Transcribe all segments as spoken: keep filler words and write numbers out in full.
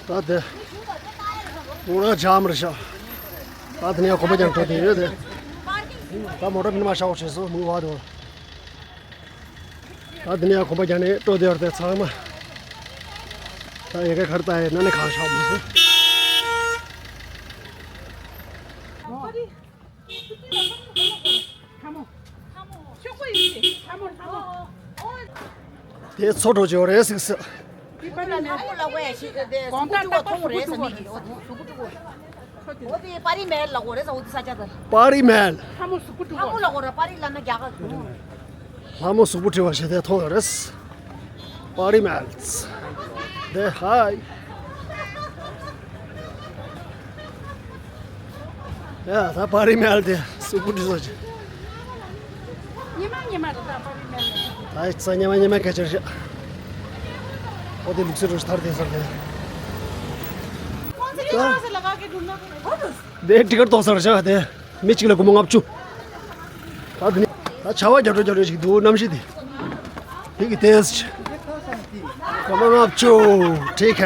ད་དེ། ཨོ་ར་ཇམ་རེད་ཤག་ད་དེ་ནས་གོམ་པ་རྒྱག་འགྲོ་དེ་ཡོད་དེ། ད་མོ་ཊ་མི་མ་ཤག་བྱས་སོང་མུ་བ་དོ། ད་དེ་ནས་གོམ་པ་རྒྱག་ནས་འགྲོ་དེ་ཡོད་དེ་ཚང་མ། ད་ཡ་ག་གར་ད་ཡ་ན་ནི་གང་ཤག་མི་སོང་། དེ་ཚོ་འགྲོ་བྱེད་རེད་ཟིག་ཟེར། པ་རི་མལ། ལྷ་མོ་གཟུགས་པོ་བྲིས་པ་ཞེ་དེ་མཐོང་ཡོད་རེད། པ་རི་མལ། དེ་ཧའི། ཡ་ད་པ་རི་མལ་དེ་གཟུགས་པོ་བྲིས་སོ་ཅི། ཉི་མ་ཉི་མ་རེད་ད་པ་རི་མལ་ནས། ད་ཙ་ཉི་མ་ཉི་མ་སྐད་ཆ་རེད། ཨོ་དེ་ལུགས་སྲོལ་རུ་ཐར་དེ་ཟེར་དེ། དེ་ཏི་ཀར་ཏོག་ཙམ་རེད་ཤག་དེ། མི་གཅིག་ལ་སྒོར་མོ་ལྔ་བཅུ། ད་དེ་ནི་ད་བྱ་བ་རྒྱབ་འགྲོ་རྒྱབ་འགྲོ་ཞིག་འདུག་གནམ་གཤིས་དེ། དེ་གི་ཏེས་ཆེ། སྒོར་མོ་ལྔ་བཅུ། ཁྲིག་ཁ།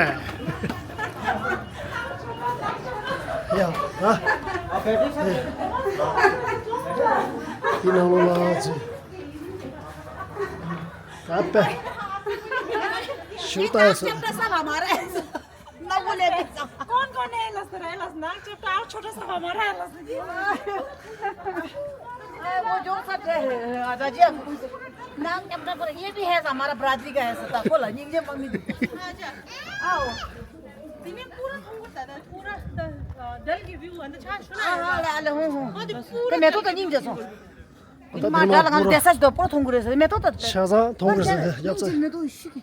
ཡ། ཧ། དེ་ནང་ལོགས་ལ་ཚེ། ད་པེ། ཞུ་ད་ཡ་སོ། ना बोले नहीं सब। कौन कौन है लस रहा है लस ना चुप आओ छोटा सा हमारा है लस। वो जो सब है राजा जी। नाम क्या पता पर ये भी है हमारा बरादरी का है सता बोला निंगे मम्मी। आओ। दिने पूरा हमको दादा पूरा दल की व्यू अंदर छा सुना है। हाँ हाँ ले ले हूँ हूँ। तो मैं तो तो नहीं जसो। ད་མ་འདྲ་ལ་ང་བསྡད་ས་ཞིག་ཏུ་པོ་མཐོང་གི་རེད་ཟེར་མེ་ཏོག་ད་ཆ་ཚང་མཐོང་གི་རེད་ཟེར་ཡབ་ཚ། མེ་ཏོག་ཤི་གི་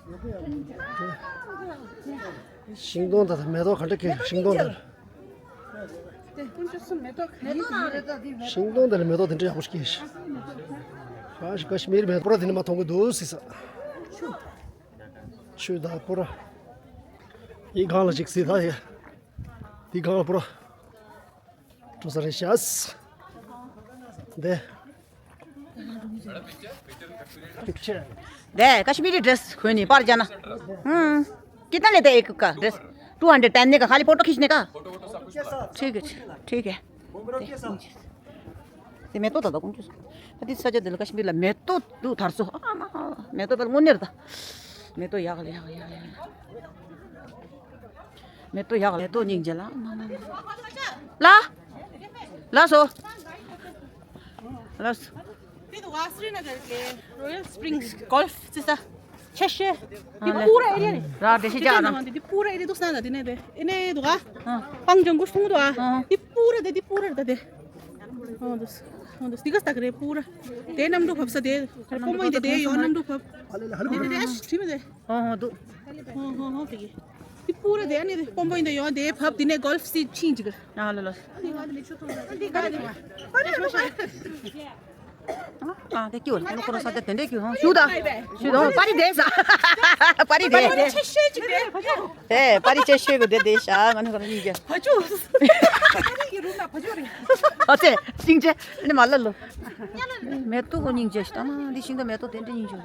ཤིང་སྡོང་ད་མེ་ཏོག་ག་འདྲ་སྐྱེས་ཤིང་སྡོང་ད། དེ་ཀུན་སྤྱོད་སུ་མེ་ཏོག་ག་ཡིན་གྱི་རེད་ད་དེ་མེ་ཤིང་སྡོང་ད་ལ་མེ་ཏོག་དེ་འདྲ་ཡག་པོ་སྐྱེས་ཤག་ཤ་ཤ་ཀ་ཤི་མིར་མེ་ཏོག་པུ་ར་དེ་ནི་མ་མཐོང་གི་འདུག་སི་ས། ཆུ་ད་པུ་ར། ཡི་གང་ལ་ཅིག་སི་ད་ཡ། དེ་གང་ལ་པུ་ར། འགྲོ་ས་རེད་ཤག་འདི། འདི་ཀ་ཤི་མི་རི་ཌེ་རེ་སི་གོན་ནི་པར་རྒྱག་ན། ཧུམ། कितना लेता है एक का ड्रेस? टू हंड्रेड पहनने का, खाली फोटो खींचने का? ठीक है, ठीक है। དེ་མེ་ཏོག་ད་ད་ཀུན་སྤྱོད་སོང་། ད་དེ་ས་ཆ་དེ་ལ་ཀ་ཤི་མིར་ལ་མེ་ཏོག་འདུག་དར་སོ། ཨ་མ། མེ་ཏོག་དཔེ་དངོས་གནས་རེད་ད། མེ་ཏོག་ཡག་ལ་ཡག་ལ་ཡག་ལ་ཡག་ལ། མེ་ཏོག་ཡག་ལ་མེ་ཏོག་སྙིང་རྗེ་ལ། ལ། ལ་སོ། ལ་སོ། དེ་དུ་བ་སི་རི་ན་གར་གྱི་རོ་ཡལ་སི་པྲིང་གོལ་ཕ་ཅེ་ས། ཆེ་ཤོས། དེ་ཨ་ལེ། པུ་ར་ཨེ་རི་ཡ་རེད། ར་དེ་ཤི་ཅག་ན། དེ་པུ་ར་ཨེ་རི་ཡ་དུ་སན་ན་དེ་ནས་དེ་ཨེ་ནས་དུ་ག་ཨ། པང་ཇང་གུ་སུང་དུ་ཨ། ཨ། དེ་པུ་ར་དེ་དེ་པུ་ར་རེད་ད་དེ། ཨོ་དུ་ཨོ་དུ་དེ་ག་སྟག་རེད་པུ་ར། དེ་གནམ་གྲུ་བབས་ས་དེ། པོ་མོ་ཡིན་དེ་དེ་ཡོད་གནམ་གྲུ་བབས། ཨ་ལེ་ལེ་ཧ་ལུ་དེ་དེ་ཨ་ཤི་ཁྲི་མི་དེ། ཧོ་ཧོ་འདུག་ཧོ་ཧོ་ཧོ་དེ་གི། དེ་པུ་ར་དེ་ཨ་ནི་དེ་པོ་མོ་ཡིན་དེ་ཡོད་དེ་བབས་དེ་ནས་གོལ་ཕ་སི་ཆིང་ཅིག་ཨ་ལ་ལ། ཨ་དེ་ཀྱུ་ལ་ཁོ་རང་ས་ཆ་དེ་འདྲས་ཀྱུ་ཧོ་ཞུ་ད། ཞུ་ད་ཧོ་པ་རི་དེ་ས། པ་རི་དེ། དེ་པ་རི་ཆེ་ཤོས་གི་དེ་དེ་ཤ་ང་ནི་ཁོ་རང་གཉིས་ཀྱི། ཨ་ཙེ་སྙིང་རྗེ་ནི་མ་ལ་ལོ། མེ་ཏོག་གི་སྙིང་རྗེ་ཤི་ད་མ་འདི་ཤིང་ད་མེ་ཏོག་དེ་འདྲས་སྙིང་རྗེ།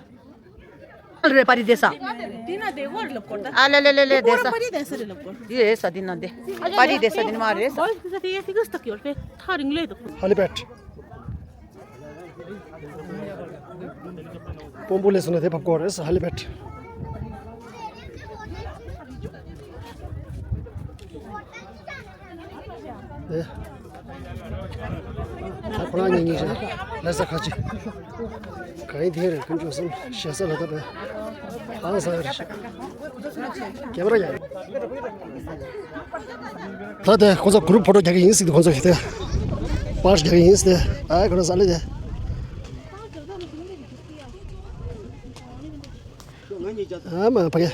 ཨ་རེ་པ་རི་དེ་ས། དེ་ན་དེ་གོར་ལབ་གོར་ད། ཨ་ལེ་ལེ་ལེ་ལེ་དེ་ས། པ་རི་དེ་ས་རེ་ལབ་གོར། དེ་ས་དེ་ན་དེ། པ་རི་དེ་ས་དེ་ནི་མ་རེད་ས། གོལ་ཕ་སི་དེ་ཡ་ཏི་ག་སྟག་ཡོད་པས་ཐག་རིང་ལོས་འདུག་ཧ་ལི་པེད། པོམ་པོ་ལས་སོང་ན་དེ་བབས་གོ་རེད་ཧ་ལི་པེད། ཨེ། ད་ཁོ་རང་གཉིས་གཉིས་བྱས་ལས་ས་ཁ་ཅིག་ག་ཡིན་དེ་རེད་ཀུན་སྤྱོད་སོང་ཞེ་ས་ལ་ད་པས་ཨང་ས་རེད་ཤག་ཀེ་མ་ར་ཡ། ད་དེ་ཁོ་ཚོ་གུ་རུབ་ཕོ་ཊོ་རྒྱག་གི་ཡིན་ཟིག་ཁོ་ཚོ་དེ་པར་རྒྱག་གི་ཡིན་ཟིག་དེ་ཨ་ཁོ་རང་ས་ལེ་དེ། ཨ་མ་ཕ་གི།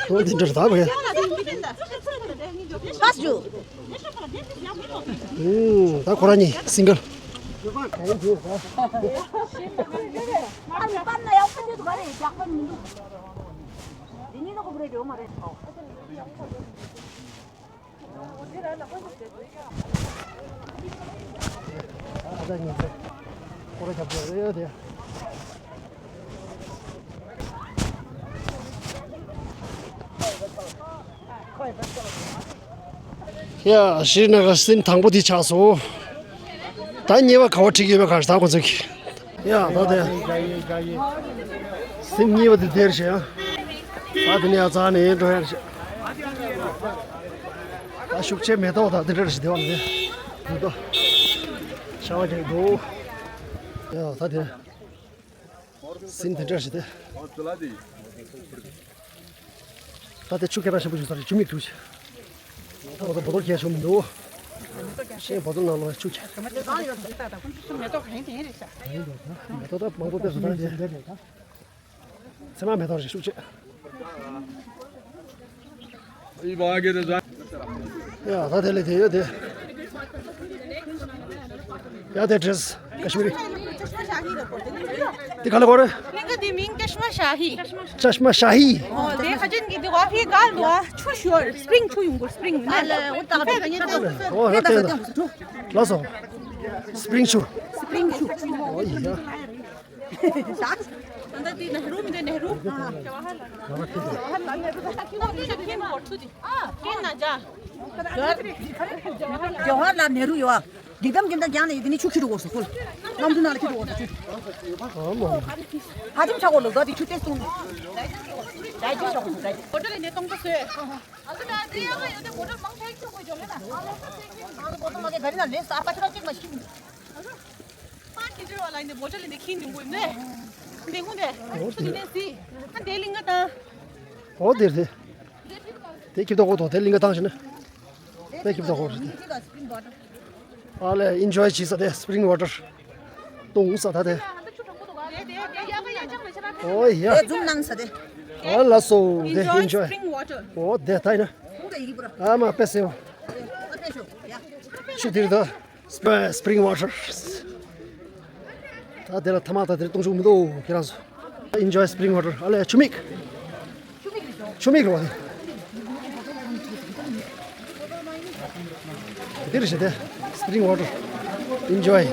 ཁོ་འདི་འདྲ་རེད་ད་ཕ་གི། ཨུམ་ད་ཁོ་རང་གཉིས་སིང་གལ། ཡ། ཤྲི་ན་གར་སིན་དང་པོ་འདི་ཆགས་སོང་། ད་གཉིས་པ་ག་པར་ཁྲིད་ཀྱི་ཡོད་པའི་ཁར་ད་ཁོ་ཚོས་ཀྱི། ཡ། ད་དེ་སིན་གཉིས་པ་འདི་དེར་བྱས་ཡ། ད་དེ་ནས་ཡ་རྩ་ནས་འགྲོ་ཡ་རེད། ད་ཤུགས་ཆེ་མེ་ཏོག་ད་འདི་འདྲ་རེད་ཞིག་དེ་བ་ལ་དེ་འདུག་ཏོ། ཤ་བ་རྒྱག་འདུག་ཡ། ད་དེ། སིན་དེ་འདྲ་ཞིག་སྟེ། ད་དེ་ཆུ་སྐད་གྲགས་ཆེན་པོ་ཞིག་ས་རེད། ཆུ་མིག་འདུག་ཅེས། ད་ང་ཚོ་བོ་ཏོལ་གྱད་ཤོར་མི་འདུག་ཤེས་བོ་ཏོལ་ནང་ལོགས་ཆུ་གྱད། མེ་ཏོག་གང་ཡིན་དེ་ཡིན་རེད་ཤག་མེ་ཏོག་ད་མང་པོ་ཕེབས་སོང་ད་དེ། ཚེར་མ་མེ་ཏོག་རེད་ཤུགས་ཆེ། ཡ། ད་དེ་ལས་དེ་ཡོད་དེ། ཡ། དེ་ཌེ་རེ་སི་ཀ་ཤི་མི་རི། དེ་ག་ལ་གོ་རེད། གླིང་ག་དེ་མིང་ཅ་ཤ་མ་ཤ་ཧི། ཅ་ཤ་མ་ཤ་ཧི། ཨོ། དེ་ཁ་ཅན་གྱི་དེ་བ་ཧི་ག་ལ་ཆུ་ཤོར་སི་པི་རིང་ཆུ་ཡོང་གོ་སི་པི་རིང་ན་ལ་འོ་ད་ག་ད་ད་ད་ད་ལ་སོ་སི་པི་རིང་ཆུ། སི་པི་རིང་ཆུ། ཨོ་ཡ། ད་ལྟ་དེ་ནེ་རུ་མི་འདུག་ནེ་རུ། ཇ་ཝ་ཧར་ལ་ལ་ནེ་རུ་ཡོད། གི་དམ་གི་དམ་རྒྱང་ནས་ཡོད་དེ་ནི་ཆུ་ཁྱེར་འགྲོ་དགོས་སོ་ཁོ་ལ། གནམ་གྲུ་ནང་ལ་ཁྱེར་འགྲོ་དགོས་སོ་ཆུ། ཧ་ཅང་ཆག་གོ་ལོ་ཟ་དེ་ཆུ་ཏེ་སུང་། ཇ་ཇ་ཆག་གོ་ཟ་ཇ། ཧོ་ཊེལ་ནས་གཏོང་ས་བཟོས། ཨ་ལོ་ན་དེ་ཡང་ཡོད་དེ་ཧོ་ཊེལ་མང་ཆེ་ཁྱོད་ཁོ་འཇོག་ལེ་ན། ཨ་ལོ་ས་ཚེ་ཁྱོད་ཧོ་ཊེལ་མ་གི་ག་རི་ན་ལེ་ས་ཨ་པ་ཆ་ར་ཅིག་མ་ཤི། པར་ཁྱེར་བ་ལ་ཡིན་ནི་བོ་ཊལ་ལ་ཡིན་ནི་ཁྱིམ་ནི་དགོས་ནི། འདི་ངུ་འདི་ཆུ་འདི་ནས་སི། ཨ་འདི་གླིང་ག་དང་། ཨོ་དེ་རེད། དེ་ཁྱིམ་ཐོག་གོ་དོ་དེ་གླིང་ག་དང་ཞིག་ནི། དེ་ཁྱིམ་ཐོག་གོ་རེད། ཨ་ལས་ཨིན་ཇོའི་བྱེད་ས་དེ་སི་པི་རིང་ཝ་ཊར། བཏུང་ས་ད་དེ། ཨོ་ཡ། དེ་ཛུམ་གནང་ས་དེ། ཨ་ལ་སོ་དེ་ཨིན་ཇོའི། སི་པི་རིང་ཝ་ཊར། ཨོ་དེ་ད་ཡིན་ན། ཨ་མ་པེ་སེ་བ། ཆུ་དེ་རེད་ད། སི་པི་རིང་ཝ་ཊར། ད་དེ་ལ་ཐ་མག་ད་དེར་གཏོང་ཆོག་མི་འདུག་ཁྱེད་རང་ཚོ། Enjoy spring water. ཨ་ལས་ཆུ་མིག་ཆུ་མིག་རེད་བ་དེ། དེ་རེད་ཤག་དེ། Spring water. Enjoy.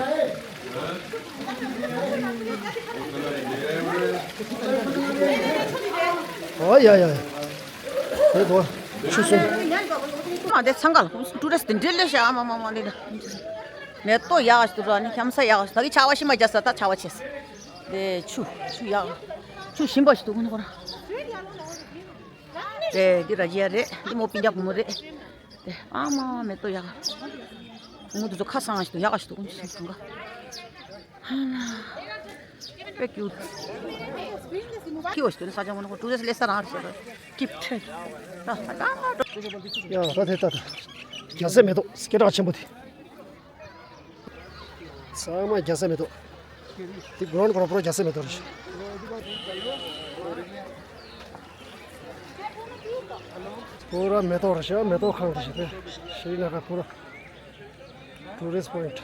ཨོ་ཡ་ཡ་ཡ། དེ་དོ། ཆུ་སོང་། ཨ་དེ་འཚང་ཁ་ལ་ཊུ་རི་སི་ཊི་དེ་འདྲ་ལས་ཤག་ཨ་མ་མ་མ་འདི་འདྲ། མེ་ཏོག་ཡག་ཞིག་འདུག་ར་ནི་ཤམ་ས་ཡག་ཞིག་ད་གི་ཆར་པ་ཤི་མ་རྒྱག་ས་ད་ཆར་པ་ཆེ་ས། དེ་ཆུ་ཆུ་ཡག་ཆུ་ཞིམ་པ་ཞིག་འདུག་ཁོ་ན་ཁོ་ར། དེ་འདི་ར་ཇི་ཡ་རེད། འདི་མོ་སྤུན་ཀྱག་བུ་མོ་རེད། དེ་ཨ་མ་མེ་ཏོག་ཡག་བུ་མོ་དེ་ཚོ་ཁ་སང་ཞིག་འདུག་ཡག་ཞིག་འདུག་ཁོ་ན་ཞིག་འདུག་དཔེ་ཀྱུ་ཊི། ཁྱི་བ་ཞིག་དེ་ནི་ས་ཆ་མོ་ནི་ཁོ་ཊུ་རི་སི་ཊི་སླེབས་ས་རང་རེད་ཟེར་ར། ཀིབ་ཊི། ད་ད་ད། ཡ་ད་དེ་ད་ད། རྒྱ་སེ་མེ་ཏོག་སྐད་གྲགས་ཆེན་པོ་དེ། ཚང་མ་རྒྱ་སེ་མེ་ཏོག་དེ་གོང་ཁོ་ར་པུ་ར་རྒྱ་སེ་མེ་ཏོག་རེད། པུ་ར་མེ་ཏོག་རེད་ཤག་མེ་ཏོག་ཁང་དེ་ཞིག་དེ། ཤྲི་ན་གར་པུ་ར། Tourist point.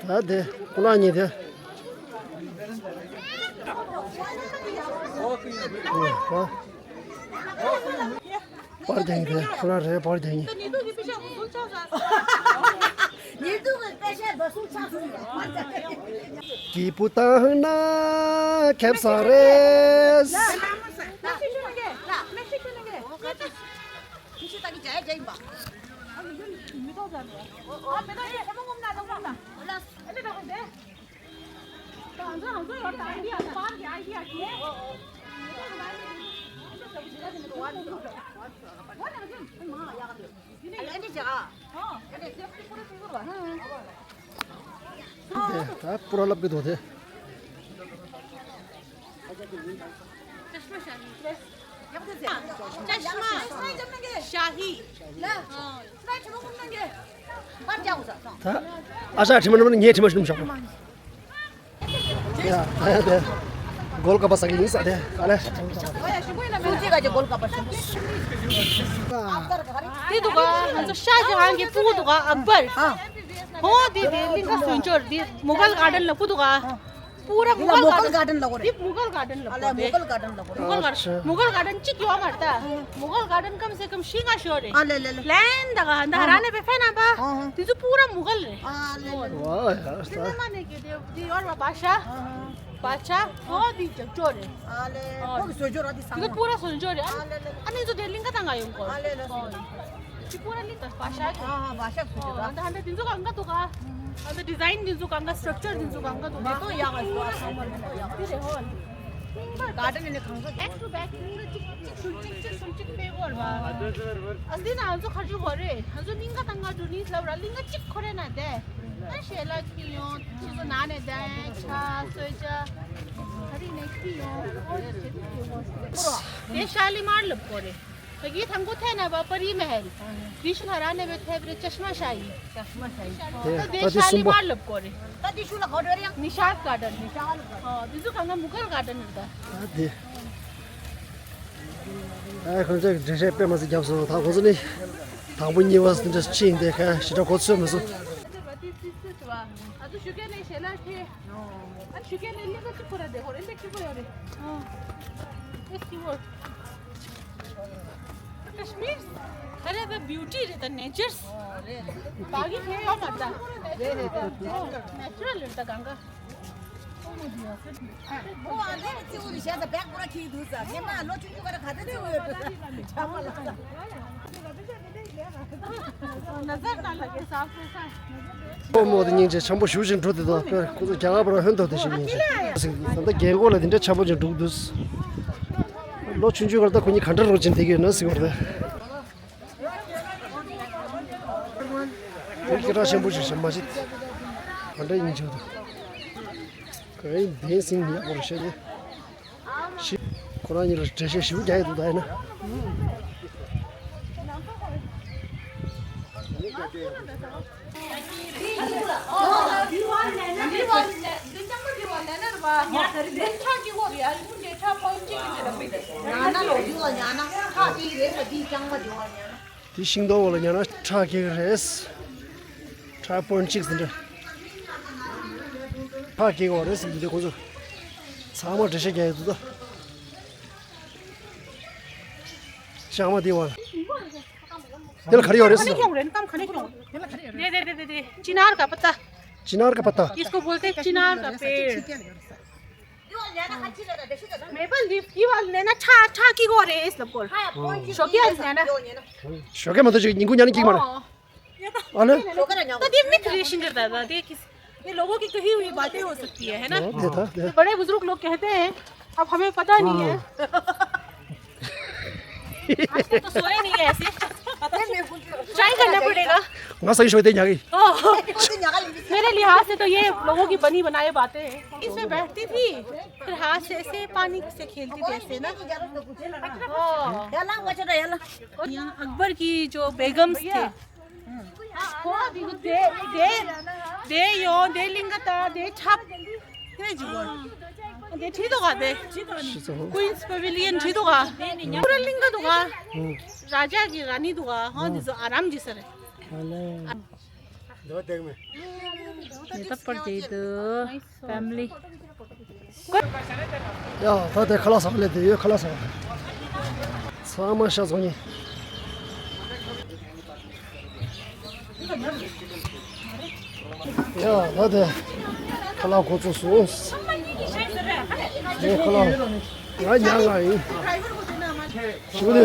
ད་དེ་ཁོ་རང་གཉིས་དེ། པར་རྒྱག་མཁན་དེ་ཁོ་རང་རེད། པར་རྒྱག་མཁན། སྐྱིད་པོ་བཏང་ན་ཁེབས་ས་རེད། དེ་ད་པུ་ར་ལབ་ཀྱི་འདུག་དེ། ཅ་ཤ་མ་ཤ་ཧི། ད་ཨ་ཞང་ཁྲིམས་མ་ནུམ་ངའི་ཁྲིམས་མ་ཤུ་ནུམ་ཤོག་ཡ་ད་ཡ་དེ། གོལ་ཀ་པ་ཟ་གི་ཡིན་ས་དེ་ཨ་ལས། སུ་ཅི་ག་ཅི་གོལ་ཀ་པ་ཤུ། དེ་འདུག་ག་ང་ཚོ་ཤ་ཇ་ཧང་གི་སྤུ་གུ་འདུག་ག་ཨག་བར། ཨོ་དེ་དེ་གླིང་ག་སོན་ཅོར་དེ་མོ་གལ་ག་ཌན་ལ་སྤུ་འདུག་ག पूरा འདི་ལ་མུགལ་མུགལ་གཱར་ཌན་ལབ་དགོས་རེད། འདི་མུགལ་གཱར་ཌན་ལབ་ཨ་ལས་དགོས་རེད། མུགལ་གཱར་ཌན་ལབ་དགོས་མུགལ་གཱར་ཌན། ཨ་ཆ། མུགལ་གཱར་ཌན་གཅིག་ཡོད་མ་རེད་ད། མུགལ་གཱར་ཌན་ཀམ་སེ་ཀམ་བཞི་ལྔ་ཤོར་རེད། ཨ་ལས་ལས་ལས། ལན་ད་ག་ད་ཧ་ར་ནས་བེ་ཕན་ན་པ། ཨ་ཧ། དེ་ཚོ་པུ་ར་མུགལ་རེད། ཨ་ལས་ལས་ལས། ཝ་ཡ་ས། དེ་ནས་མ་ནས་གི་དེ་དེ་ཡོར་བ་བ་ཤ། ཨ་ཧ། བ་ཤ་ཨོ་དེ་རྒྱབ་ཅོ་རེད། ཨ་ལས། ཨོ། ཁོ་གི་བཟོ་བཅོས་ར་དེ་དེ་ཚོ་སང་པུ་ར་བཟོ་བཅོས་རེད། ཨ་ལས་ལས། ཨ་ནི་ཚོ་དེ་གླིང་ག་དང་ག་ཡོང་གོ་ཨ་ལས་ལས། ཅི་པོ་ར་ལི་ཏ་བ་ཤ་གི། ཨ་ཧ། བ་ཤ་གི་ཨོ། ཨ་ད་ཧ་འདྲ་དེ་ཚོ་གང་ག་འདུག་ག་ཨ་ད་ཌི་ཛའིན་དེ་ཚོ་གང་ག་སི་ཊྲག་ཅར་དེ་ཚོ་གང་ག་འདུག་ག་མེ་ཏོག་ཡག་ག་ཞོ་ཚང་མ་མེ་ཏོག་ཡག་ག་དེ་རེད་ཧོ། གཱར་ཌན་ནི་གང་ག་བེག་ཊུ་བེག་གླིང་ག་གཅིག་གཅིག་ཤུལ་གཅིག་གཅིག་ཤུལ་གཅིག་སྤེལ་གོ་ར་བ། ཨ་འདི་ན་ང་ཚོ་ཁ་ཆུ་གོ་རེད། ང་ཚོ་གླིང་ག་དང་ག་འགྲོ་ནི་ལབ་ར་གླིང་ག་གཅིག་ཁོ་རེ་ན་དེ། ཨ་ཞལ་ལག་ཁྱི་ཡོང་ཁྱི་ཚོ་ན་ནས་དེ་ཆ་གསོལ་ཇ་ག་རི་ནས་ཁྱི་ཡོང་ཨོ་ཞེ་ཁྱི་ཡོང་། དེ་ཤ་ལི་མར་ལབ་གོ་རེད། ད་གི་ཐང་གོ་ཐེ་ན་བ་པ་རི་མ་ཧེལ། དེ་ཤུ་ལ་ར་ནས་བས་ཐེབ་རེ་ཅ་ཤ་མ་ཤ་ཡི། ཅ་ཤ་མ་ཤ་ཡི། དེ་ད་དེ་ད་དེ་ཤ་ལི་གསུམ་པ། མར་ལབ་གོ་རེ། ད་དེ་ཤུ་ལ་གོ་རེ་ཡང་ནི་ཤ་ག་ཌན། ནི་ཤ་ལ་གོ། ཨོ་དེ་ཚོ་གང་ག་མུ་གལ་ག་ཌན་རེད་ད། ད་དེ། ཨ་ཁོང་ཚོས་འགྲེལ་བཤད་དཔེ་མ་སྲིད་བརྒྱབ་སོང་། ད་ཁོང་ཚོ་ནི་དང་པོ་གཉིས་པ་འདི་འདྲ་ཕྱིན་དེ་ཁ་ཞེ་དྲག་གོ་ཚོད་མི་སོང་། ཨ་ཚོ་ཞུ་མཁན་ནས་ཞལ་ལག་ཁྱེར། ཨ་ཞུ་མཁན་ནས་གླིང་ག་གཅིག་པོ་ར་དེ་ཧོ་རེ་འདི་སྐྱིད་པོ་ཡོད་རེད། ཨ་ཨེ་སྐྱིད་པོ། ཀ་ཤི་མིར་ཁ་རེ་ད་བིའུ་ཊི་རེད་ད་ནེ་ཅར་སི། བ་གི་ཁྱེར་ཡོད་མ་རེད་ད། ནེ་ཅུ་རལ་རེད་ད་གང་ག་ཁོ་ཨ་ལས་ཀྱི་ཚེའུ་རི་ཤ་ད་བེག་པོ་ར་ཁྱི་འདུག་ས་ངས་མ་ལོ་ཆུང་ཆུང་ག་ར་ག་ཚོད་ཚེའུ་ཡོད་འགྲོ་ཆ་མ་ལ། ཁོ་མོ་དེ་སྙིང་རྗེ་འཆམ་པོ་ཞུ་བཞིན་འགྲོ་དེ་དང་ཁོ་ཚོ་རྒྱ་གར་པ་ར་ཧོན་ཐོག་དེ་ཞིག་ཡིན་ཞིང་ད་ལྟ་རྒན་གོག་ལ་དེ་འདྲ་འཆམ་པོ་ཅིག་འདུག་འདུག་ལོ་ཆུང་ཆུང་ག་ར་ད་ཁོ་གཉིས་ག་འདྲ་རོགས་བྱེད་བསྡད་ཀྱི་ཡོད་ན་ཟེར་བ་རེད། ཁོ་སྐད་གྲགས་ཆེན་པོ་ཞིག་བྱེད་མ་བྱེད། ག་འདྲ་ཡིན་ཆོག་ཏུ། ག་ཡིན་བདེན་སྲིང་ཡག་པོ་རེད་བཤད་དེ། ཞི། ཁོ་རང་གཉིས་ལ་འགྲེལ་བཤད་ཞིབ་རྒྱག་ཡས་འདུག་ད་ཡིན་ན། དེ་ཤིང་སྡོང་འོག་ལ་ཉར་ན་ཁྲག་སྐྱེ་གི་རེད། ཁྲག་པོན་ཆིག་ཟིན་འདྲ། ཁྲག་སྐྱེ་གི་རེད་ཟིན་འདི་ཁོ་ཚོ། ཚང་མ་འགྲེལ་བཤད་རྒྱག་ཡོད་འདུག་ད། ཤང་མ་དེ་བ། དེ་ལ་ག་རེ་ཡོད་རེད་ཟེར། ག་ནས་ཁྱོང་རེད་ཀམ་ག་ནས་ཁྱོང་། རེད་རེད་རེད་རེད། चिनार का पत्ता। चिनार का पत्ता। इसको बोलते हैं चिनार का पेड़। मेपल लीफ की वाली लेना छा छा की को रे इस लपकोर। शोके है ना। ཞོགས་ཀས་མ་གཏོགས་ཅིག་ཉིན་གུང་ཉལ་ནས་འགྲིག་མ་རེད། ཨ་ལེ། तो ये मिथ क्रिएशन करता था, ये किस, ये लोगों की कही हुई बातें हो सकती है, है ना? ཨོ་དེ་ད་དེ། तो बड़े बुजुर्ग लोग कहते हैं, अब हमें पता नहीं है। आजकल तो सोए नहीं है ऐसे। ट्राई करना पड़ेगा। ང་ས་ཡི་ཤོད་དེ་ཉག་གི། ओह। मेरे लिहाज से तो ये लोगों की बनी बनाई बातें हैं। इसमें बैठती थी, फिर हाथ से ऐसे पानी से खेलती थी ऐसे ना। ओह। अकबर की जो बेगम्स थे, ཁོ་དེ་དེ་དེ་ཡོང་དེ་གླིང་ག་ད་དེ་ཆབ་དེ་ཅི་གོ་དེ་ཁྲིད་དོ་ག་དེ། ཤི་ཚོ། Queen's Pavilion ཁྲིད་དོ་ག་ཁོ་ར་གླིང་ག་དོ་ག་ཧུ། རཱ་ཇ་གི་རཱ་ནི་དོ་ག་ཧོ་དེ་ཚོ་ཨ་རམ་ཇི་ས་རེད། ཨ་ལེ། འདོད་དེ་མེ། ནི་ད་པར་དེ་དུ། Family། ཡ། ད་དེ་ཁ་ལག་ཟ་ལེ་དེ་ཡོད། ཁ་ལག་ཟ། ཚང་མ་ཤ་ཚོང་ཉིན། ཡ། ད་དེ་ཁ་ལག་འགོ་ཚུགས་སོང་། དེ་ཁ་ལག་ང་ཉག་ང་ཡིན། ཞུ་དེ།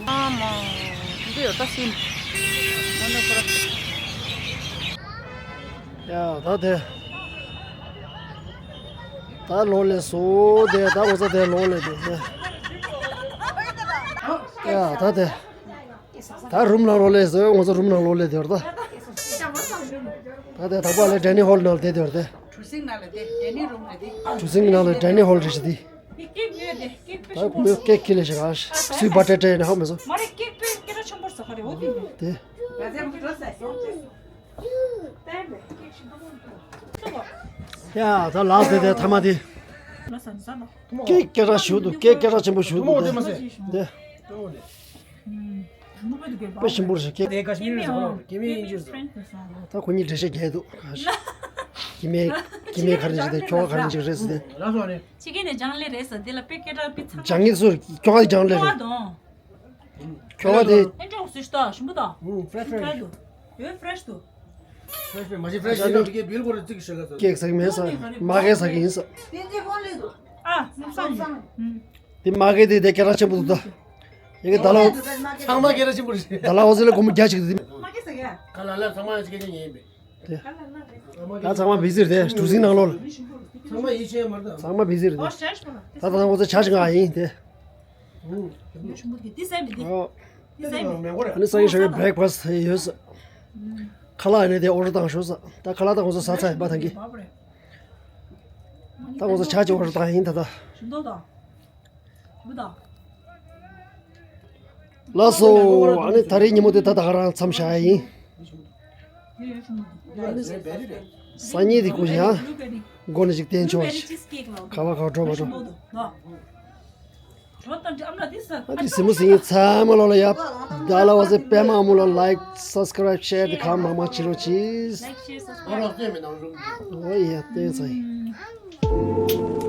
ཨ་མ། འདི་ཡོད་ད་སིན། ཨ་ནི་ཁོ་ར། ཡ། ད་དེ། ད་ལོག་ལས་སོ་དེ། ད་ངོ་ཚ་དེ་ལོག་ལས་དེ། ཡ། ད་དེ། ད་རུམ་ནང་ལོག་ལས་སོ། ངོ་ཚ་རུམ་ནང་ལོག་ལས་དེ་བར་ད། ད་དེ་ད་པ་ལས་ཌའི་ནིང་ཧོལ་ནང་དེ་དེ་བར་དེ། གྲུ་གཟིངས་ནང་ལ་དེ་ཌའི་ནིང་རུམ་རེད་དེ། གྲུ་གཟིངས་ནང་ལ་ཌའི་ནིང་ཧོལ་རེད་ཤི་དེ། ད་མོས་ཀེག་ཁི་ལེ་ཞིག་ཨ། སུའི་བ་ཏྲེ་ཏྲེ་ནི་ཧ་མི་སོ། མ་རེད། ཀེག་པེ་ཀེ་ར་ཆེན་པོ་ཟ་ཁ་རེ་འོ་དེ་ནི། དེ། ཡ། ད་ལགས་དེ་དེ་ཐ་མ་དེ། ཀེག་ཀེ་ར་ཞུ་འདུག་ཀེག་ཀེ་ར་ཆེན་པོ་ཞུ་འདུག་དེ། དེ། དཔེ་ཞིམ་པོ་རེད་ཤག་ཀེག་དེ་ཀ་ཤི་མིར་ཟེར་བ་ཀེ་མི་ཨིན་ཇུ་ཟེར། ད་ཁོ་གཉིས་འགྲེལ་བཤད་རྒྱག་འདུག་ཀེ་མི་ཀེ་མི་ག་རེ་ཅིག་དེ་ཁྱོ་ག་ག་རེ་ཅིག་རེད་ཟེར་ཏེ། ཕྱི་རྒྱལ་ནས་ལྗང་ལེ་རེད་ཟེར་འདི་ལ་དཔེ་སྐད་གྲགས་དཔེ་ཚང་། ལྗང་ངེ་སུ་ཁྱོ་ག་ལྗང་ལེ་རེད། ཁྱོ་ག་དང་། ཁྱོ་ག་དེ། ཨེ་འདྲ་འོ་སུ་ཞིག་ད་ཞིམ་པོ་ད། ཧུམ་ཕྲེཤ་ཕྲེཤ། ཡོད་ཕྲེཤ་དུ། ཕྲེཤ་ཕྲེཤ་མ་གཞི་ཕྲེཤ་ཕྲེཤ་ཡིན་ན་འགྲིག་གི་བིལ་སྐོར་རེ་བརྩིགས་ཤག་ལ་ཟེར། ཀེག་ཟ་གི་མེད་ཟེར། མ་གི་ཟ་གི་ཡིན་ཟེར། ཨ་ནུབ་སང་ཡིན། དེ་མ་གི་དེ་དེ་སྐད་གྲགས་ཆེན་པོ་འདུག་ད། ཡ་གི་ད་ལོ། ཚང་མ་སྐད་གྲགས་ཆེན་པོ་རེད། ད་ལ་འོ་ཟེར་ལ་སྒོར་མོ་བརྒྱ་ཅིག་འདུག་ཁ་ལ་ལ་ཚང་མ་ཡ་སྐད་ཆ་ཉན་ཡིན་པས། དེ། ད་ཚང་མ་བི་ཟི་རེད་དེ་གྲུ་གཟིངས་ནང་ལོགས་ལ། ཚང་མ་ཡིད་ཆེས་མ་རེད་ད། ཚང་མ་བི་ཟི་རེད་དེ། ད་ད་ང་ཚོ་བྱ་ཞིག་ང་ཡིན་དེ། ཨོ། ཨ་ནི་སང་ཉིན་ཞོགས་པའི་བྷི་རེག་ཕ་སི་ཡོད་ས། ཁ་ལག་ཨ་ནི་དེ་ཨོ་ཌར་བཏང་ཤོག་ས། ད་ཁ་ལག་ད་ང་ཚོ་ཟ་ཚར་ཡིན་པ་ཐང་གི། ད་ང་ཚོ་བྱ་ཅིག་ཨོ་ཌར་བཏང་ཡིན་ད་ད། ལགས་སོ། ཨ་ནི་ད་རེས་ཉིན་མོ་དེ་ད་ད་ག་རང་མཚམས་བཞག་ཡ་ཡིན། སང་ཉིན་དེ་ཀུ་ཡང་། མགོ་ནས་ཅིག་བསྟན་ཆོག་ཞིག་ཁ་བ་ཁ་འགྲོ་མ་འགྲོ། ཨ་དེ་གཟིགས་མོ་གཟིགས་མཁན་ཚང་མ་ལོ་ལ་ཡ། ད་ལ་བ་ཟེ་པད་མ་ཨ་མོ་ལ་ལའིཀ་སབ་སི་ཀ་རའིབ་ཤེར་དེ་གང་མང་མང་བྱེད་རོགས་གྱིས། ཨོ་ཡ་བསྟན་ཚ་ཡིན།